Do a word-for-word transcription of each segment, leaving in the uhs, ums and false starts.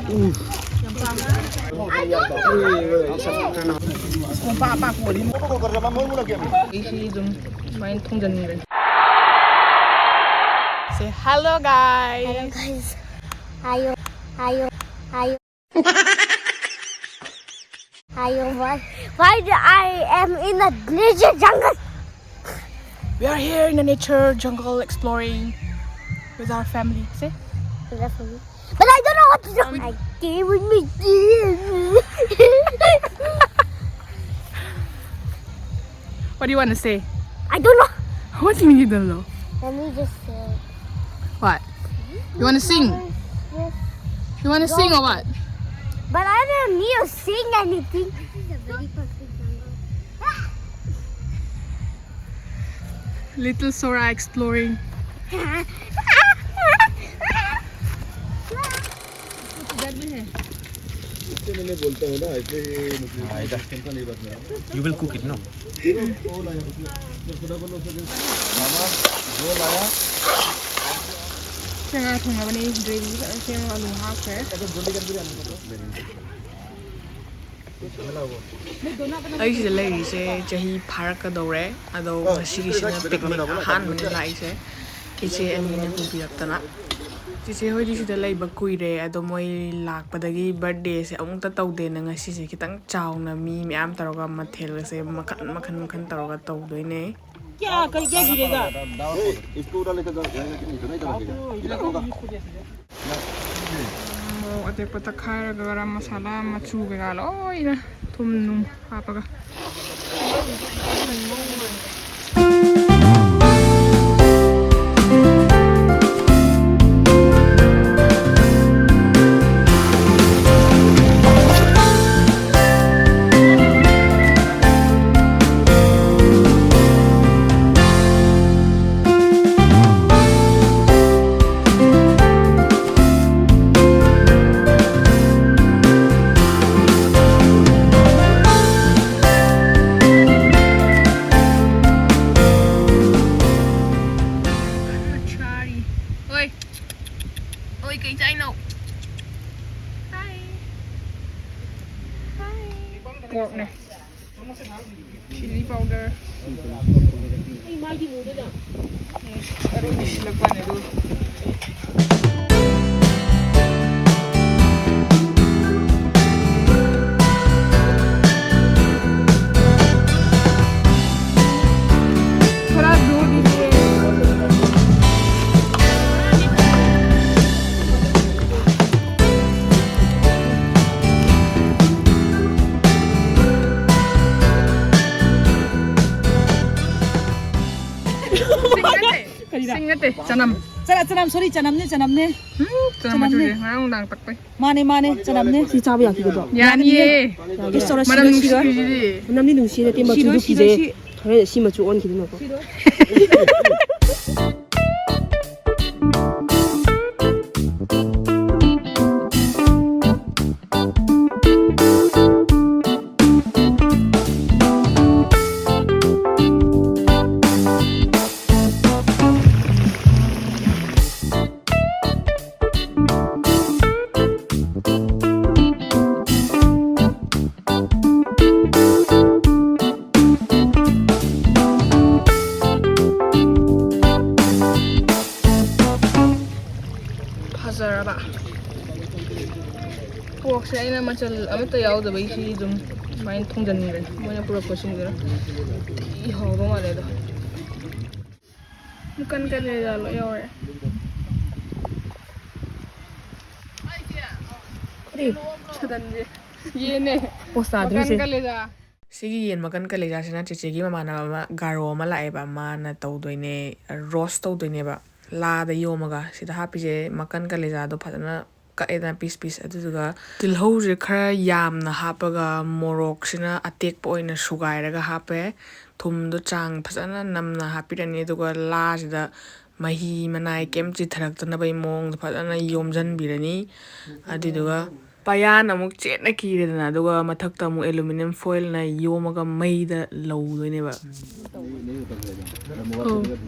ꯑꯩꯁꯤ ꯑꯗꯨꯝ ꯁꯨꯃꯥꯏꯅ ꯊꯣꯡꯖꯟꯈ꯭ꯔꯦ꯫ Say hello, guys. Hello, guys. Ayo, ayo, ayo. Ayo, why, why do I am in a nature jungle? We are here in the nature jungle exploring with our family. Say? With our family. But I don't know what to do. I came with me. What do you want to say? I don't know. What do you mean you don't know? Let me just say. What? You want to sing? Yes. You want to sing or what? But I don't need to sing anything. This is a very perfect jungle. Little Sora exploring. You will cook it, no? ꯁꯦ, ꯉꯥ ꯊꯣꯡꯅꯕꯅꯤ꯫ Gravy ꯁꯦꯝꯃꯒ ꯑꯂꯨ ꯍꯥꯞꯈ꯭ꯔꯦ꯫ ꯑꯩ ꯁꯤꯗ ꯂꯩꯔꯤꯁꯦ ꯆꯍꯤ ꯐꯥꯔꯛꯀꯗꯧꯔꯦ꯫ ꯑꯗꯣ ꯉꯁꯤꯒꯤꯁꯤꯅ picnic ꯑꯍꯥꯟꯕꯅꯤ ꯂꯥꯛꯏꯁꯦ꯫ ꯏꯆꯦ ꯑꯅꯤꯅ ꯄꯨꯕꯤꯔꯛꯇꯅ꯫ ꯆꯤꯆꯦ ꯍꯣꯏꯗꯤ ꯁꯤꯗ ꯂꯩꯕ ꯀꯨꯏꯔꯦ, ꯑꯗꯣ ꯃꯣꯏ ꯂꯥꯛꯄꯗꯒꯤ birthdayꯁꯦ ꯑꯃꯨꯛꯇ ꯇꯧꯗꯦꯅ ꯉꯁꯤꯁꯦ ꯈꯤꯇꯪ ꯆꯥꯎꯅ ꯃꯤ ꯃꯌꯥꯝ ꯇꯧꯔꯒ ꯃꯊꯦꯜꯒꯁꯦ ꯃꯈꯟ ꯃꯈꯟ ꯃꯈꯟ ꯇꯧꯔꯒ ꯇꯧꯗꯣꯏꯅꯦ꯫ क्या कर क्या गिरेगा? इसको उठा लेते तो जाएगा कि नहीं, तो नहीं चला जाएगा। इधर होगा। ꯃꯣꯔꯣꯛ ꯑꯇꯦꯛꯄ ꯇꯛꯈꯥꯏꯔꯒ ꯒꯔꯝ ꯃꯁꯥꯂꯥ ꯃꯆꯨ ꯀꯩꯀꯥ ꯂꯣꯏꯅ ꯊꯨꯝ ꯅꯨꯡ ꯍꯥꯞꯄꯒ꯫ ꯆꯥꯔꯤ꯫ ꯑꯣꯏ꯫ ꯑꯣꯏ, ꯀꯩ ꯆꯥꯏꯅꯣ? Porkꯅꯦ꯫ Chilli powder꯫ ꯑꯔꯣꯏꯕ ꯁꯤꯜꯂꯛꯄꯅꯦ ꯑꯗꯨꯒ꯫ ꯀꯔꯤꯔꯥ? ꯁꯤꯡ ꯅꯠꯇꯦ, ꯆꯅꯝ꯫ ꯆꯅꯝ, ꯆꯅꯝ, sorry, ꯆꯅꯝꯅꯦ, ꯆꯅꯝꯅꯦ꯫ ꯎꯝ, ꯆꯅꯝ ꯆꯅꯝꯅꯦ꯫ ꯃꯆꯨꯁꯦ ꯉꯔꯥꯡ ꯅꯨꯡꯗꯥꯡ ꯇꯛꯄꯩ꯫ ꯃꯥꯅꯦ, ꯃꯥꯅꯦ, ꯆꯅꯝꯅꯦ꯫ ꯁꯤ ꯆꯥꯕ ꯌꯥꯈꯤꯒꯗ꯭ꯔꯣ? ꯌꯥꯅꯤꯌꯦ꯫ ꯌꯥꯒꯦ꯫ ꯏꯁ, ꯆꯥꯎꯔ ꯃꯅꯝ ꯁꯤꯔꯣ, ꯁꯤꯔꯣ꯫ ꯅꯨꯡꯁꯤꯔꯤꯁꯤꯗꯤ꯫ ꯃꯅꯝꯗꯤ ꯅꯨꯡꯁꯤ ꯅꯠꯇꯦ, ꯃꯆꯨꯗꯨ ꯁꯤꯔꯣ, ꯁꯤꯔꯣ, ꯀꯤꯖꯩ꯫ ꯁꯤ-, ꯍꯣꯔꯦꯟ ꯁꯤ ꯃꯆꯨ ꯑꯣꯟꯈꯤꯗꯅꯀꯣ꯫ ꯁꯤꯔꯣ꯫ ꯐꯖꯔꯕ꯫ Porkꯁꯦ ꯑꯩꯅ ꯃꯆꯜ ꯑꯃꯠꯇ ꯌꯥꯎꯗꯕꯩ ꯁꯤ ꯑꯗꯨꯝ ꯁꯨꯃꯥꯏꯅ ꯊꯣꯡꯖꯟꯈ꯭ꯔꯦ꯫ ꯃꯣꯏꯅ ꯄꯨꯔꯛꯄꯁꯤꯡꯗꯨꯅ꯫ ꯊꯤ ꯍꯥꯎꯗꯧ ꯃꯥꯜꯂꯦ ꯑꯗꯣ꯫ ꯃꯀꯟ ꯀꯂꯦꯖꯥ ꯂꯣꯏ ꯌꯥꯎꯔꯦ꯫ ꯀꯔꯤ? ꯁꯗꯟꯁꯦ꯫ ꯌꯦꯟꯅꯦ꯫ ꯄꯣꯁ ꯇꯥꯗ꯭ꯔꯤꯁꯦ꯫ ꯃꯀꯟ ꯀꯂꯦꯖꯥ꯫ ꯁꯤꯒꯤ ꯌꯦꯟ ꯃꯀꯟ ꯀꯂꯦꯖꯥꯁꯤꯅ ꯆꯦꯆꯦꯒꯤ ꯃꯃꯥꯟꯅꯕ ꯑꯃ ꯒꯥꯔꯣ ꯑꯃ ꯂꯥꯛꯑꯦꯕ, ꯃꯥꯅ ꯇꯧꯗꯣꯏꯅꯦ, roast ꯇꯧꯗꯣꯏꯅꯦꯕ꯫ ꯂꯥꯗ ꯌꯣꯝꯃꯒ ꯁꯤꯗ ꯍꯥꯞꯄꯤꯁꯦ ꯃꯀꯟ ꯀꯂꯦꯖꯥꯗꯣ ꯐꯖꯅ ꯀꯛꯑꯦꯗꯅ piece piece, ꯑꯗꯨꯗꯨꯒ ꯇꯤꯜꯍꯧꯁꯦ ꯈꯔ ꯌꯥꯝꯅ ꯍꯥꯞꯄꯒ ꯃꯣꯔꯣꯛꯁꯤꯅ ꯑꯇꯦꯛꯄ ꯑꯣꯏꯅ ꯁꯨꯒꯥꯏꯔꯒ ꯍꯥꯞꯄꯦ꯫ ꯊꯨꯝꯗꯣ ꯆꯥꯡ ꯐꯖꯅ ꯅꯝꯅ ꯍꯥꯞꯄꯤꯔꯅꯤ, ꯑꯗꯨꯒ ꯂꯥꯁꯤꯗ ꯃꯍꯤ ꯃꯅꯥꯏ ꯀꯩꯝ ꯆꯤꯊꯔꯛꯇꯅꯕꯒꯤ ꯃꯑꯣꯡꯗ ꯐꯖꯅ ꯌꯣꯝꯁꯤꯟꯕꯤꯔꯅꯤ꯫ ꯑꯗꯨꯗꯨꯒ ꯄꯥꯌꯥꯟ ꯑꯃꯨꯛ ꯆꯦꯠꯅ ꯀꯤꯔꯦꯗꯅ, ꯑꯗꯨꯒ ꯃꯊꯛꯇ ꯑꯃꯨꯛ aluminium foilꯅ ꯌꯣꯝꯃꯒ ꯃꯩꯗ ꯂꯧꯗꯣꯏꯅꯦꯕ꯫ ꯑꯧ,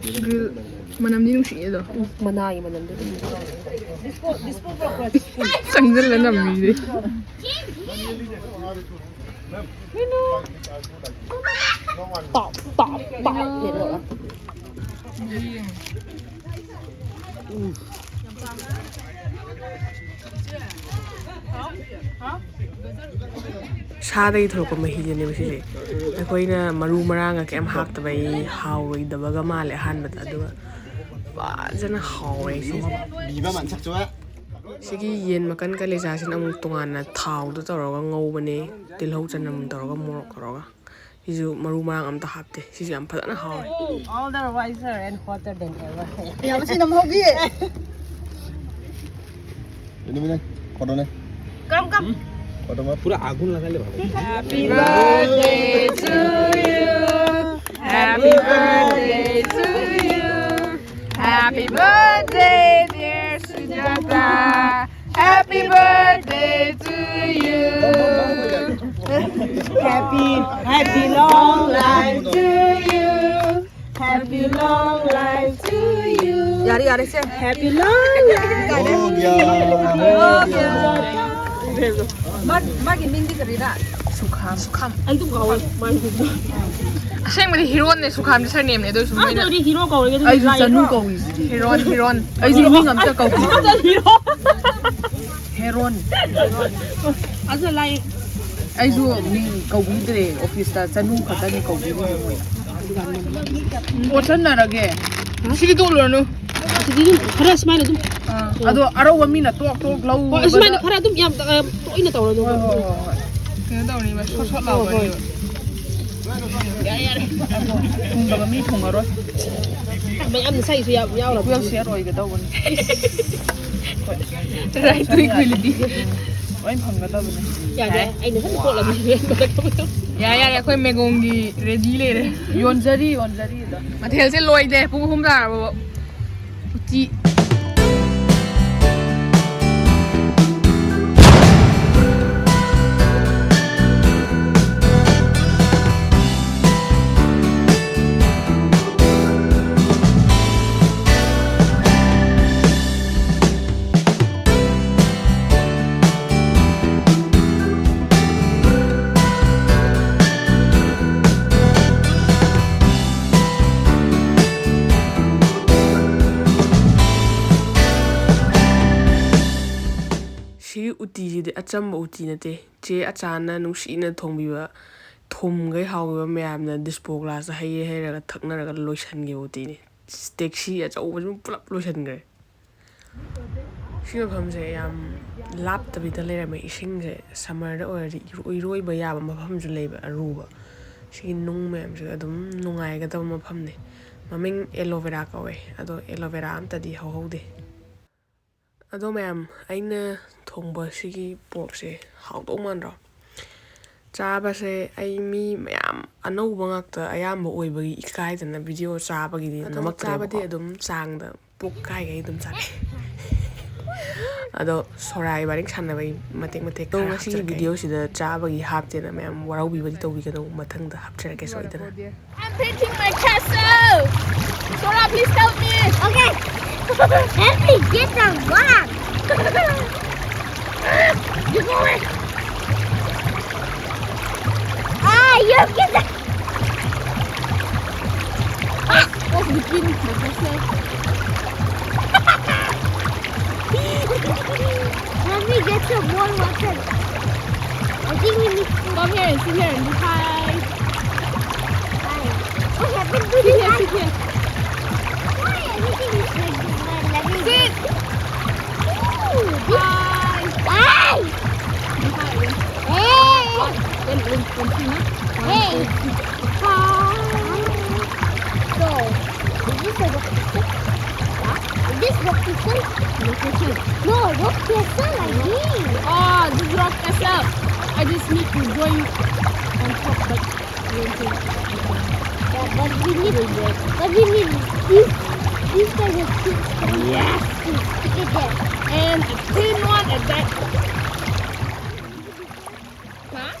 grill ꯃꯅꯝꯗꯤ ꯅꯨꯡꯁꯤꯌꯦ ꯑꯗꯣ꯫ ꯃꯅꯥꯒꯤ ꯃꯅꯝꯗꯣ ꯑꯗꯨꯝ ꯆꯪꯁꯤꯜꯂ ꯅꯝꯃꯤꯁꯦ꯫ ꯄꯥꯎ, ꯄꯥꯎ, ꯄꯥꯎ꯫ ꯁꯥꯗꯒꯤ ꯊꯣꯛꯂꯛꯄ ꯃꯍꯤꯗꯨꯅꯦꯕ ꯁꯤꯁꯦ꯫ ꯑꯩꯈꯣꯏꯅ ꯃꯔꯨ ꯃꯔꯥꯡꯒ ꯀꯩꯝ ꯍꯥꯞꯇꯕꯩ ꯍꯥꯎꯔꯣꯏꯗꯕꯒ ꯃꯥꯜꯂꯦ ꯑꯍꯥꯟꯕꯗ, ꯑꯗꯨꯒ ꯐꯖꯅ ꯍꯥꯎꯔꯦ ꯁꯤꯁꯦ꯫ ꯁꯤꯒꯤ ꯌꯦꯟ ꯃꯀꯟ ꯀꯂꯦꯖꯥꯁꯤꯅ ꯑꯃꯨꯛ ꯇꯣꯉꯥꯟꯅ ꯊꯥꯎꯗ ꯇꯧꯔꯒ ꯉꯧꯕꯅꯦ, ꯇꯤꯜꯍꯧ ꯆꯅꯝ ꯇꯧꯔꯒ ꯃꯣꯔꯣꯛ ꯇꯧꯔꯒ꯫ ꯁꯤꯁꯨ ꯃꯔꯨ ꯃꯔꯥꯡ ꯑꯝꯇ ꯍꯥꯞꯇꯦ꯫ ꯁꯤꯁꯨ ꯌꯥꯝ ꯐꯖꯅ ꯍꯥꯎꯔꯦ꯫ All the wiser and hotter than ever. ꯌꯥꯝ ꯊꯤꯅ ꯍꯧꯕꯤ꯫ ꯐꯣꯇꯣꯅꯦ꯫ ꯀꯝ, ꯀꯝ꯫ ꯐꯣꯇꯣ ꯃꯥ꯫ ꯄꯨꯔꯥ ꯑꯥꯒꯨꯟ ꯂꯒꯥꯏ ꯂꯦ ꯚꯥꯏ꯫ Happy birthday to you. Happy birthday to you. Happy birthday, dear Sujata. Happy birthday to you. Happy, happy long life to you. Happy long life to you. ꯌꯥꯔꯦ, ꯌꯥꯔꯦ, ꯁꯦ꯫ Happy long life. ꯃꯥ-, ꯃꯥꯒꯤ ꯃꯤꯡꯗꯤ ꯀꯔꯤꯔꯥ? ꯁꯨꯈꯥꯝ꯫ ꯁꯨꯈꯥꯝ꯫ ꯑꯩ ꯑꯗꯨꯝ ꯀꯥꯎꯋꯦ ꯃꯥꯒꯤ ꯃꯤꯡꯗꯣ꯫ ꯑꯁꯦꯡꯕꯗꯤ ꯍꯤꯔꯣꯟꯅꯦ ꯁꯨꯈꯥꯝꯁꯦ, ꯁꯔꯅꯦꯝꯅꯦ, ꯑꯗꯨ ꯑꯣꯏꯔꯁꯨ ꯑꯥ, ꯃꯣꯏꯅ ꯑꯗꯨ ꯑꯣꯏꯔꯗꯤ ꯍꯤꯔꯣ ꯀꯧꯔꯒꯦ, ꯑꯗꯨꯗꯤ ꯑꯩꯁꯨ ꯂꯥꯏ ꯆꯅꯨ ꯍꯤꯔꯣ꯫ ꯀꯧꯏꯁꯤꯗꯤ꯫ ꯍꯤꯔꯣꯟ, ꯍꯤꯔꯣꯟ꯫ ꯑꯩꯁꯨ ꯃꯤꯡ ꯑꯝꯇ ꯀꯧꯗꯦ꯫ ꯍꯤꯔꯣ꯫ ꯍꯦꯔꯣꯟ꯫ ꯑꯗꯨ ꯂꯥꯏ꯫ ꯑꯩꯁꯨ ꯃꯤꯡ ꯀꯧꯕꯤꯗ꯭ꯔꯦ ꯑꯣꯐꯤꯁꯇ, ꯆꯅꯨ ꯈꯛꯇꯅꯤ ꯀꯧꯕꯤꯔꯤꯁꯦ ꯃꯣꯏ꯫ ꯑꯣꯠꯁꯟꯅꯔꯒꯦ꯫ ꯁꯤꯗꯤ ꯇꯣꯛꯂꯨꯔꯅꯨ꯫ ꯑꯁꯤꯗꯤ ꯑꯗꯨꯝ ꯈꯔ ꯁꯨꯃꯥꯏꯅ ꯑꯗꯨꯝ꯫ ꯑꯥ, ꯑꯗꯣ ꯑꯔꯧꯕ ꯃꯤꯅ ꯇꯣꯛ ꯇꯣꯛ ꯂꯧ꯫ ꯍꯣꯏ, ꯁꯨꯃꯥꯏꯅ ꯈꯔ ꯑꯗꯨꯝ ꯌꯥꯝ, ꯑ, ꯇꯣꯏꯅ ꯇꯧꯔꯅꯨ꯫ ꯍꯣꯏ, ꯍꯣꯏ, ꯍꯣꯏ, ꯍꯣꯏ꯫ ꯀꯩꯅꯣ ꯇꯧꯅꯤꯕ, ꯁꯣꯠ ꯁꯣꯠ ꯍꯣꯏ, ꯍꯣꯏ꯫ ꯂꯥꯎꯕꯅꯦꯕ꯫ ꯌꯥꯔꯦ, ꯌꯥꯔꯦ꯫ ꯊꯣꯡꯗꯕ ꯃꯤ ꯊꯣꯡꯉꯔꯣꯏ꯫ ꯃꯌꯥꯝꯅ ꯁꯛꯏꯁꯨ ꯌꯥꯎ-, ꯌꯥꯎꯔꯕ꯫ Welfare ꯑꯣꯏꯒꯗꯧꯕꯅꯤ꯫ ꯔꯥꯏ ꯇꯨꯏ ꯀꯨꯏꯂꯤꯗꯤ꯫ ꯂꯣꯏ ꯐꯪꯒꯗꯕꯅꯤ꯫ ꯌꯥꯔꯦ, ꯌꯥꯔꯦ꯫ ꯑꯩꯅ ꯁꯨꯝ ꯀꯣꯠꯂꯕꯅꯤ꯫ ꯌꯥꯔꯦ, ꯌꯥꯔꯦ, ꯑꯩꯈꯣꯏ ꯃꯦꯒꯣꯡꯒꯤ ready ꯂꯩꯔꯦ꯫ ꯌꯣꯟꯖꯔꯤ, ꯌꯣꯟꯖꯔꯤ ꯑꯗꯣ꯫ ꯃꯊꯦꯜꯁꯦ ꯂꯣꯏꯗꯦ, ꯄꯨꯡ ꯑꯍꯨꯝ ꯇꯥꯔꯕꯕꯨ꯫ ꯎꯇꯤ꯫ ꯁꯤꯒꯤ ꯎꯇꯤꯁꯤꯗꯤ ꯑꯆꯝꯕ ꯎꯇꯤ ꯅꯠꯇꯦ꯫ ꯆꯦ ꯑꯆꯥꯅ ꯅꯨꯡꯁꯤꯅ ꯊꯣꯡꯕꯤꯕ, ꯊꯨꯝꯈꯩ ꯍꯥꯎꯈꯤꯕ ꯃꯌꯥꯝꯅ disposal glassꯇ ꯍꯩꯔ ꯍꯩꯔꯒ ꯊꯛꯅꯔꯒ ꯂꯣꯏꯁꯤꯟꯈꯤꯕ ꯎꯇꯤꯅꯤ꯫ ꯇꯦꯛꯁꯤ ꯑꯆꯧꯕꯁꯤꯃ ꯄꯨꯂꯞ ꯂꯣꯏꯁꯤꯟꯈ꯭ꯔꯦ꯫ ꯁꯤ ꯃꯐꯝꯁꯦ ꯌꯥꯝ ꯂꯥꯞꯇꯕꯤꯗ ꯂꯩꯔꯝꯃꯦ꯫ ꯏꯁꯤꯡꯁꯦ summerꯗ ꯑꯣꯏꯔꯗꯤ ꯏꯔꯣꯏ-, ꯏꯔꯣꯏꯕ ꯌꯥꯕ ꯃꯐꯝꯁꯨ ꯂꯩꯕ, ꯑꯔꯨꯕ꯫ ꯁꯤꯒꯤ ꯅꯨꯡ ꯃꯌꯥꯝꯁꯤꯒ ꯑꯗꯨꯝ ꯅꯨꯡꯉꯥꯏꯒꯗꯕ ꯃꯐꯝꯅꯤ꯫ ꯃꯃꯤꯡ aloe vera ꯀꯧꯋꯦ, ꯑꯗꯣ aloe vera ꯑꯝꯇꯗꯤ ꯍꯧꯍꯧꯗꯦ꯫ ꯑꯗꯣ ꯃꯌꯥꯝ, ꯑꯩꯅ ꯊꯣꯡꯕ ꯁꯤꯒꯤ porkꯁꯦ ꯍꯥꯎꯗꯧ ꯃꯥꯟꯗ꯭ꯔꯣ? ꯆꯥꯕꯁꯦ ꯑꯩ ꯃꯤ ꯃꯌꯥꯝ ꯑꯅꯧꯕ ꯉꯥꯛꯇ ꯑꯌꯥꯝꯕ ꯑꯣꯏꯕꯒꯤ ꯏꯀꯥꯏꯗꯅ video ꯆꯥꯕꯒꯤꯗꯤ ꯑꯗꯣ ꯅꯝꯃꯛꯇ꯭ꯔꯦꯕꯀꯣ꯫ ꯆꯥꯕꯗꯤ ꯑꯗꯨꯝ ꯆꯥꯡꯗ ꯄꯨꯛ ꯀꯥꯏꯒꯩ ꯑꯗꯨꯝ ꯆꯥꯅꯩ꯫ ꯑꯗꯣ ꯁꯣꯔꯥ ꯏꯕꯥꯅꯤ ꯁꯥꯟꯅꯕꯩ ꯃꯇꯦꯛ ꯃꯇꯦꯛ ꯑꯗꯣ ꯈꯔ ꯉꯁꯤꯒꯤ ꯍꯥꯞꯆꯔꯛꯀꯦ꯫ Videoꯁꯤꯗ ꯆꯥꯕꯒꯤ ꯍꯥꯞꯇꯦꯅ ꯃꯌꯥꯝ ꯋꯥꯔꯧꯕꯤꯕꯗꯤ ꯇꯧꯕꯤꯒꯅꯨ, ꯃꯊꯪꯗ ꯍꯥꯞꯆꯔꯛꯀꯦ ꯁꯣꯏꯗꯅ꯫ I'm painting my castle. Sora, please help me. Okay. Help me get the rock. You go away. Ah, you get the. Ah, what's between the castle? Let me get some more water. I think we need to come here and sit here and do hi. Hi. What happened to sit here, sit here. Why everything is like this? Let me sit. Ooh, hi. Hi. Hey. Wait, wait, wait, wait. Hey. Hi. So, is this a rock castle? Huh? Is this rock castle? Rock castle. No, rock castle, I mean. Oh, this rock castle. I just need to go on top, but yeah, but we need, but we need this, this kind of things. Yes. To get there. And a thin one at that. Huh?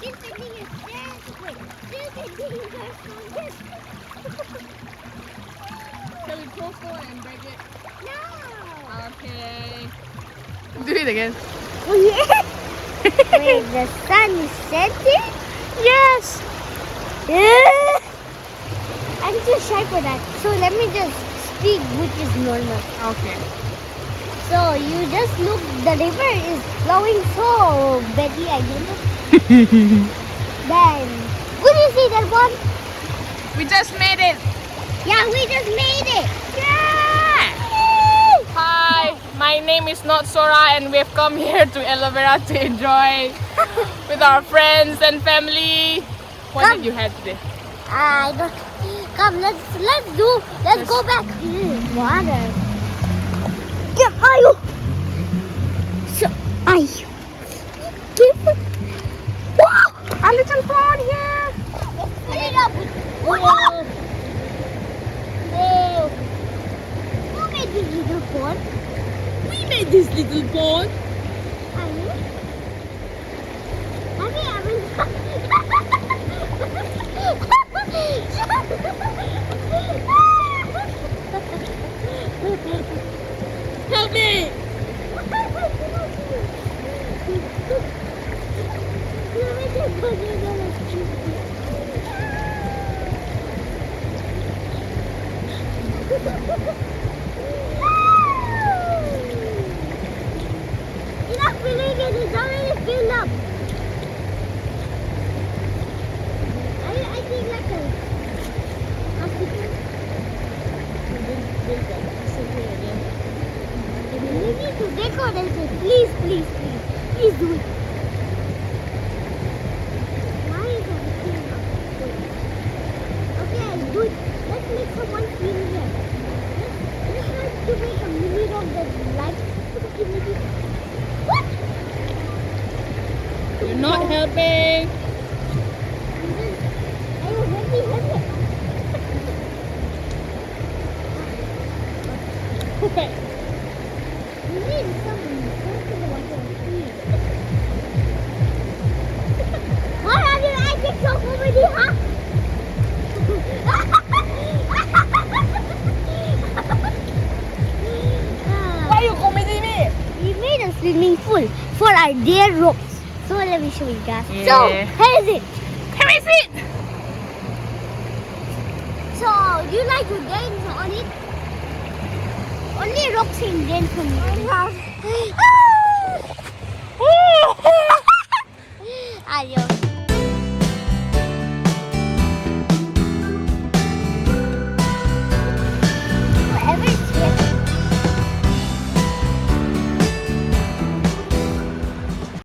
This thing is very quick. This thing is very quick. Can we pull for it and break it? No. Okay. Do it again. Oh, yeah. Wait, the sun is setting? Yes. Yeah. I'm too shy for that. So let me just speak, which is normal. Okay. So you just look, the river is flowing so badly, I don't know. Then, could you see that one? We just made it. Yeah, we just made it. Yeah. Hi, my name is not Sora, and we've come here to Aloe Vera to enjoy with our friends and family. What Come. Did you have today? I don't. Come, let's let's do. Let's go back. Mm, water. Come, ayo. So, ayo. Careful. Wow! A little pond here. Put it up. Wow! Wow! Who made this little pond? We made this little pond. Are you? Have you ever? Help me! Enough filling it, it's already filled up. I, I think like a hospital. We need to decorate it. Please, please, please. Please do it. Why is everything up there? Okay, do it. Let's make someone swim here. Let's, let's try to make a minute of the light. What? You're not helping. Ayo, help me, help me. Okay. We need some water, water, please. What are you acting so comedy, huh? Why you comedy me? We made a swimming pool for our dear ropes. So let me show you guys. So, here is it. Here is it. So, you like to dance on it? Only rocks in Indian film. Ayo,